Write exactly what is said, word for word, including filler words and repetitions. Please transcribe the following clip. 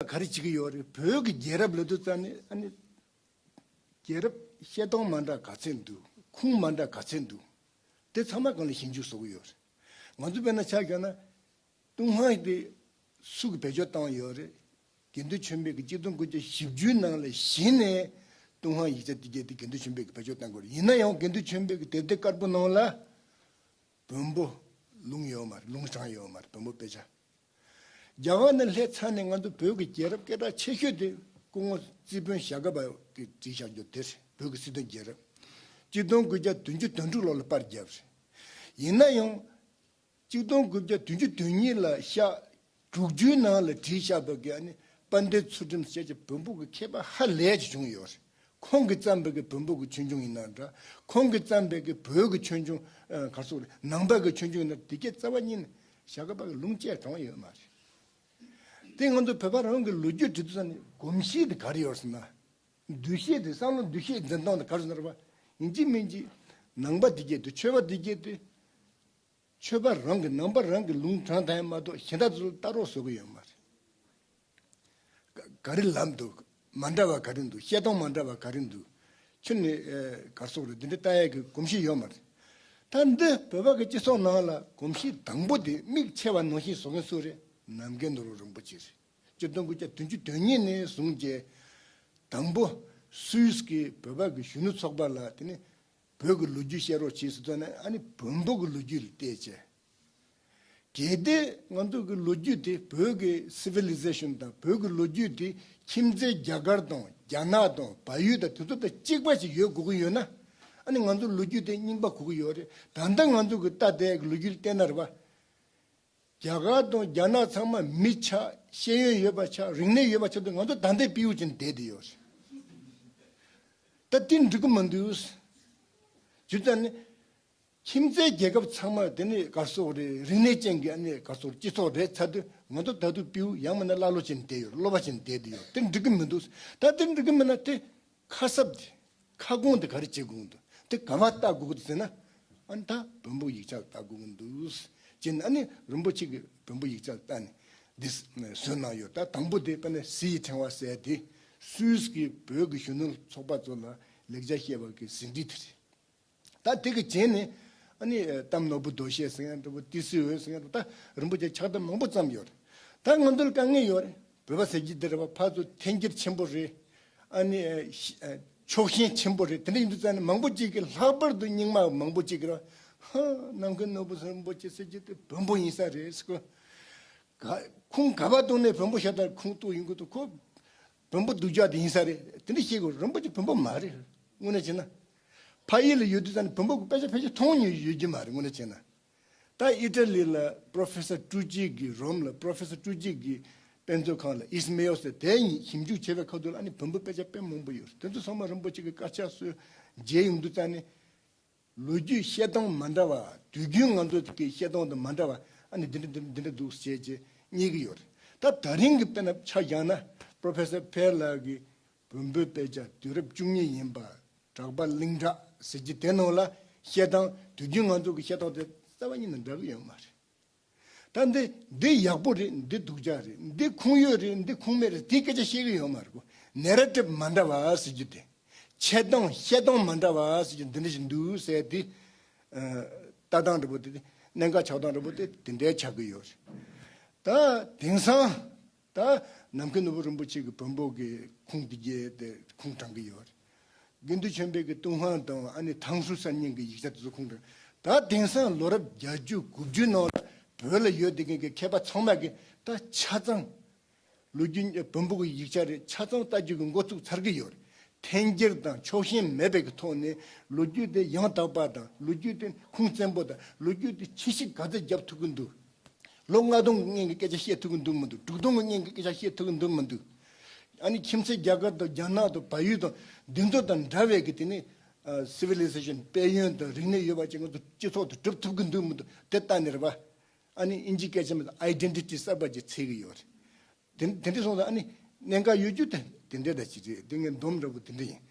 ག་རེ་བྱེད་ཀྱི་ཡོད་རེད། བོད་ཀྱི་རྒྱལ་རབས་ལབ་དུས་ཙམ་ནས་ཨ་ནི་རྒྱལ་རབས་བཤད་སྟངས་མ་འདྲ་ག་ཚད་འདུག་ཁུངས་མ་འདྲ་ག་ཚད་འདུག་དེ་ཚང་མ་སྒང་ལ་ཞིབ་འཇུག་བཟོ་གི་ཡོད་རེད། ང་ཚོ་དཔེར་ན་ཆ་བཞག་ན་ཏུན་ཧོང་དེ་སུ་གིས་བེད་སྤྱོད་བཏང་ཡོད་རེད། དགེ་འདུན་ཆོས་འཕེལ་གྱིས་གཅིག་སྟོང་དགུ་བརྒྱ་བཞི་བཅུའི་ནང་ལ་གཞི་ནས་ཏུན་ཧོང་ཡིག་ཆ་དེ་གས་དེ་དགེ་འདུན་ཆོས་འཕེལ་གྱིས་བེད་སྤྱོད་བཏང་དགོས་རེད། ཡིན་ན་ཡང་དགེ་འདུན་ཆོས་འཕེལ་གྱི་དེབ་ཐེར་དཀར་པོ་ནང་ལ་བོན་པོ་ལུང་ཡོད་མ་རེད། ལུང་དྲངས་ཡོད་མ་རེད། བོན་པོ་དཔེ་ཆ། རྒྱ་གར་ནས་སླེབས་ཚར་ནས་ང་ཚོ་བོད་ཀྱི་རྒྱལ་རབས་སྐད་གྲགས་ཆེ་ཤོས་དེ་སྐུ་ངོ་རྩིས་དཔོན་ཞྭ་སྒབ་པ་གིས་བྲིས་བཞག་རྒྱུ་དེ་རེད། བོད་ཀྱི་སྲིད་དོན་རྒྱལ་རབས། གཅིག་སྟོང་དགུ་བརྒྱ་བདུན་ཅུ་དོན་དྲུག་ལོ་ལ་པར་བརྒྱབ་རེད། ཡིན་ན་ཡང་གཅིག་སྟོང་དགུ་བརྒྱ་བདུན་ཅུ་དོན་གཉིས་ལ་ཤག་དྲུག་ཅུའི་ནང་ལ་བྲིས་བཞག་པ་གི་ཨ་ནི་དཔལ་ལྡན་ཚུལ་ཁྲིམས་ཟེར་གྱི་བོན་པོ་གི་མཁས་པ་ཧ་ལས་ཅིག་བྱུང་ཡོད་རེད། ཁོང་གིས་བརྩམས་པའི་གི་བོན་པོ་གི་ཆོས་འབྱུང་ཡིན་ན་འདྲ། ཁོང་གིས་བརྩམས་པའི་གི་བོད་ཀྱི་ཆོས་འབྱུང་ཨ་ག་རེ་ཟེར་དགོས་རེད། ནང་པ་གི་ཆོས་འབྱུང་ཡིན་ན་དེ་གས་རྩ་བ་ཉིད་ནས་ཞྭ་སྒབ་པ་གིས་ལུང་བཅད་དྲངས་ཡོད་མ་རེད། དེ་ང་ཚོ་བོད་པ་རང་གི་ལོ་རྒྱུས་འབྲི་དུས་ཙམ་ནས་གོམས་གཤིས་དེ་ག་རེ་ཡོད་ཟེར་ན། འདུ་ཤེས་དེ་བསམ་བློ་འདུ་ཤེས་འཛིན་སྟངས་དེ་ག་རེ་ཟེར་ན་རེད་པ། ཡིན་གཅིག་མིན་གཅིག་ནང་པ་དེ་གས་དེ་ཆོས་པ་དེ་གས་དེ། ཆོས་པ་རང་གི་ནང་པ་རང་གི་ལུང་དྲངས་བཏང་ཡ་མ་གཏོགས་གཞན་དག་ཚོ་ལ་ལྟ་རོགས་བཟོ་གི་ཡོད་མ་རེད། ག་ག་རེ་ལབ་འདུག་མ་འདྲ་བ་ག་རེ་འདུག་བཤད་སྟངས་མ་འདྲ་བ་ག་རེ་འདུག་ཁྱོད་ནི་ཨེ་ག་རེ་ཟེར་དགོས་རེད། འདི་འདྲ་ལྟ་ཡ་གི་གོམས་གཤིས་ཡོད་མ་རེད། ད་འདི་བོད་པ་གི་སྤྱི་ཚོགས་ནང་ལ་གོམས་གཤིས་དང་པོ་དེ་མིག་ཕྱེ་བ་ནང་བཞིན་བཟོ་མཁན་སུ་རེད། ནམ་མཁའི་ནོར་བུ་རིན་པོ་ཆེ་རེད། གཅིག་སྟོང་དགུ་བརྒྱ་བདུན་ཅུ་དོན་གཉིས་ནས་བཟུང་བྱས་དང་པོ་སུད་སི་གི་བོད་པ་གི་གཞོན་ནུ་ཚོགས་པ་ལ་དེ་ནི་བོད་ཀྱི་ལོ་རྒྱུས་བཤད་རོགས་བྱེད་ཟེར་དུས་ནས་ཨ་ནི་བོན་པོ་གི་ལོ་རྒྱུས་ལ་བལྟས་བྱས། གལ་ཏེ་ང་ཚོ་གི་ལོ་རྒྱུས་དེ་བོད་ཀྱི་སི་ཝི་ལི་ཟེ་ཤོན་དང་བོད་ཀྱི་ལོ་རྒྱུས་དེ་ཁྱིམ་མཚེས་རྒྱ་གར་དང་རྒྱ་ནག་དང་བལ་ཡུལ་དང་དེ་ཚོ་དང་གཅིག་པ་ཞིག་ཡོད་དགོས་ཀྱི་ཡོད་ན། ཨ་ནི་ང་ཚོ་ལོ་རྒྱུས་དེ་རྙིང་པ་གོ་གི་ཡོད་རེད། ད་ལྟ་ང་ཚོ་གི་ལྟ་བསྡད་ཀྱི་ལོ་རྒྱུས་ལ་བལྟས་ན་རེད་པ། རྒྱ་གར་དང་རྒྱ་ནག་ཚང་མ་མི་ཆགས། ཤེས་ཡོན་ཡོད་པ་ཆགས། རིག་གནས་ཡོད་པ་ཆགས་དུས་ང་ཚོ་ད་ལྟའི་པིའུ་ཅན་བསྡད་དེ་ཡོད་རེད། ད་དེ་འགྲིག་གི་མི་འདུག་བྱས་ཙང་ནི་ཁྱིམ་མཚེས་རྒྱལ་ཁབ་ཚང་མ་དེ་ནི་ག་རེ་ཟེར་དགོས་རེད། རིག་གནས་ཅན་གྱི་ཨ་ནི་ག་རེ་ཟེར་དགོས་རེད། སྤྱི་ཚོགས་རེད་ཚར་དུས་ང་ཚོ་ད་དུང་པིའུ་ཡང་མིན་ན་ཀླ་ཀློ་ཅན་བསྡད་ཡོད་རེད། གློ་བ་ཅན་བསྡད་དེ་ཡོད་རེད། དེ་འགྲིག་གི་མི་འདུག་ད་དེ་འགྲིག་གི་མིན་ན་དེ་ཁ་གསབ་དེ། ཁ་སྐོང་དེ་ག་རེ་བྱེད་དགོས་ཀྱི་འདུག་དེ་ག་པར་ལྟ་དགོས་ཀྱི་འདུག་ཟེར་ན། ཨ་ནི་ད་བོན་པོ་ཡིག་ཆ་ལ་ལྟ་དགོས་ཀྱི་འདུག་ཟེར་ནས་ཨ་ནི་རིན་པོ་ཆེ་གིས་བོན་པོ་ཡིག་ཆ་ལ་ལྟ་ནས་འདི་བཟོས་གནང་ཡོད། ད་དང་པོ་དེ་དཔེར་ན་གཟི་ཡི་ཕྲེང་བ་ཟེར་དེ་སུད་སི་གི་བོད་ཀྱི་གཞོན་ནུ་ཚོགས་པ་ཚོ་ལ་ལེགས་ཆ་བཤད་པ་གི་ཟིན་བྲིས་དེ་རེད། ད་དེ་གི་རྗེས་ནས་ཨ་ནི་གཏམ་ནོར་བུ་རྡོ་ཤལ་ཟེར་ཡང་འདྲ་པོ། ཏི་སི་འོད་ཟེར་ཡང་འདྲ་པོ། ད་རིན་པོ་ཆེ་ཕྱག་དེབ་མང་པོ་བརྩམས་ཡོད་རེད། ད་ང་ཚོ་ལ་དཀའ་ངལ་ཡོད་རེད། བོད་པ་ཟེར་གྱི་འདི་རེད་པ། ཕར་ཚུར་འཐེན་འཁྱེར་ཆེན་པོ་རེད། ཨ་ནི་ཨ་ཤ་ཨ་ཕྱོགས་ཞེན་ཆེན་པོ་རེད། དེ་འདྲ་ཡིན་དུས་ཙང་ནས་མང་པོ་ཅིག་གིས། ལྷག་པར་དུ་རྙིང་མ་མང་པོ་ཅིག་གིས་ར། ཧ། ནམ་མཁའི་ནོར་བུ་རིན་པོ་ཆེ་ཟེར་གྱི་དེ་བོན་པོ་ཡིན་ས་རེད་ཟེར་གོ། ག་ཁུངས་ག་པར་གཏུགས་ནས་བོན་པོ་ཤ་སྟག་ཁུངས་གཏུགས་ཡོང་གི་འདུག་ཁོ་བོན་པོ་སྡུག་ཅག་དེ་ཡིན་ས་རེད། དེ་འདྲ་བཤད་དགོས། རིན་པོ་ཆེ་བོན་པོ་མ་རེད། དངོས་གནས་བྱས་ན། ཕ་ཡུལ་ལ་ཡོད་དུས་ཙང་ནས་བོན་པོ་གི་དཔེ་ཆ་ཕལ་ཆེར་མཐོང་མྱོང་ཡོད་ཀྱི་མ་རེད། དངོས་གནས་བྱས་ན། ད་ཨི་ཊ་ལི་ལ་པྲོ་ཕེ་སར་ཀྲུ་ཅི་གི། རོམ་ལ་པྲོ་ཕེ་སར་ཀྲུ་ཅི་གི་དཔེ་མཛོད་ཁང་ལ། ཨིས་མེའོ་ཟེར། དེ་ཞིབ་འཇུག་བྱས་པའི་ཁ་ཐུག་ལ་ཨ་ནི་བོན་པོའི་དཔེ་ཆ་དཔེ་མང་པོ་ཡོད་རེད། དེ་ཚོ་ཚང་མ་རིན་པོ་ཆེ་གི་དཀར་ཆག་སོགས་མཇལ་ཡོང་དུས་ཙང་ནས། ལོ་རྒྱུས་བཤད་སྟངས་མ་འདྲ་བ། དུས་རྒྱུན་ང་ཚོ་གི་བཤད་སྟངས་དང་མ་འདྲ་བ། ཨ་ནི་འདི་འདྲ་འདི་འདྲ་འདི་འདྲ་འདུག་ཟེར་བྱས་རྙེད་ཀྱི་ཡོད་རེད། ད་ད་རིང་གི་དཔེར་ན་ཆ་བཞག་ན། པྲོ་ཕེ་སར་ཕེར་ལགས་ཀྱི་བོན་པོའི་དཔེ་ཆ་དུས་རབས་བཅུ་གཉིས་ཡིན་པ། གྲགས་པ་གླིང་གྲགས་ཟེར་གྱི་དེ་ནང་ལ་བཤད་སྟངས། དུས་རྒྱུན་ང་ཚོ་གི་བཤད་སྟངས་དེ་རྩ་བ་ཉིད་ནས་འདྲ་གི་ཡོད་མ་རེད། ད་འདི་འདི་ཡག་པོ་རེད། འདི་སྡུག་ཅག་རེད། འདི་ཁུངས་ཡོད་རེད། འདི་ཁུངས་མེད་རེད། དེའི་སྐད་ཆ་བཤད་གི་ཡོད་མ་རེད་གོ། ནེ་ར་ཊིབ་མ་འདྲ་བ་ཟེར་རྒྱུ་དེ། འཆད་སྟངས་བཤད་སྟངས་མ་འདྲ་བ་ཟེར་རྒྱུ་འདི་འདྲ་ཞིག་འདུག་ཟེར་དེ། ཨ་ལྟ་སྟངས་འདྲ་པོ་དེ། གནད་འགག་ཆགས་སྟངས་འདྲ་པོ་དེ་དེ་འདྲའི་ཆགས་ཀྱི་ཡོད་རེད། ད་དེང་སང་ད་ནམ་མཁའི་ནོར་བུ་རིན་པོ་ཆེ་གི་བོན་པོ་གི་ཁུངས་དེ་གས་དེ་ཁུངས་དྲངས་ཀྱི་ཡོད་རེད། དགེ་འདུན་ཆོས་འཕེལ་གྱི་ཏུན་ཧོང་དང་ཨ་ནི་ཐང་སུའུ་གསར་རྙིང་གི་ཡིག་ཆ་དེ་ཚོ་ཁུངས་དྲངས། ད་དེང་སང་ལོ་རབས་བརྒྱད་ཅུ་དགུ་བཅུ་ནང་ལ་བོད་ལ་ཡོད་བསྡད་མཁན་གྱི་མཁས་པ་ཚང་མ་གིས་ད་ཆ་ཚང་ལོ་རྒྱུས་བོན་པོ་གི་ཡིག་ཆ་རེད། ཆ་ཚང་ལྟ་རྒྱུ་གི་འགོ་བཙུགས་ཚར་གྱི་ཡོད་རེད། འཐེན་འཁྱེར་དང་ཕྱོགས་ཞེན་མེད་པའི་གི་ཐོག་ནས་ལོ་རྒྱུས་དེ་ཡང་དག་པ་དང་། ལོ་རྒྱུས་དེ་ཁུངས་བཙན་པོ་དང་། ལོ་རྒྱུས་དེ་ཁྱད་གཞི་ག་ཚོད་རྒྱབ་ཐུབ་ཀྱི་འདུག་ལོ་ལྔ་སྟོང་གི་སྔོན་གྱི་སྐད་ཆ་བཤད་ཐུབ་ཀྱི་འདུག་མི་འདུག་དྲུག་སྟོང་གི་སྔོན་གྱི་སྐད་ཆ་བཤད་ཐུབ་ཀྱི་འདུག་མི་འདུག་ཨ་ནི་ཁྱིམ་མཚེས་རྒྱ་གར་དང་རྒྱ་ནག་དང་བལ་ཡུལ་དང་འདི་ཚོ་དང་འདྲ་བའི་གི་དེ་ནི་ཨ་སི་ཝི་ལི་ཟེ་ཤོན། དཔལ་ཡོན་དང་རིག་གནས་ཡོད་པ་ཅིག་ང་ཚོ་སྤྱི་ཚོགས་དེ་གྲུབ་ཐུབ་ཀྱི་འདུག་མི་འདུག་དེ་ལྟ་ནི་རེད་པ། ཨ་ནི་ཨིན་ཇིའི་སྐད་ཆ་མ་གཏོགས་ཨའི་ཌེན་ཊི་ཊི་གསར་པ་ཅིག་འཚོལ་གྱི་ཡོད་རེད། དེ་དེ་འདྲ་སོང་ཙང་ཨ་ནི་གནད་འགག་ཡོད་རྒྱུ་དེ་དེ་འདྲ་ད་ཅིག་རེད། དེ་ངས་འདོམས་འདྲ་པོ་དེ་འདྲ་ཡིན།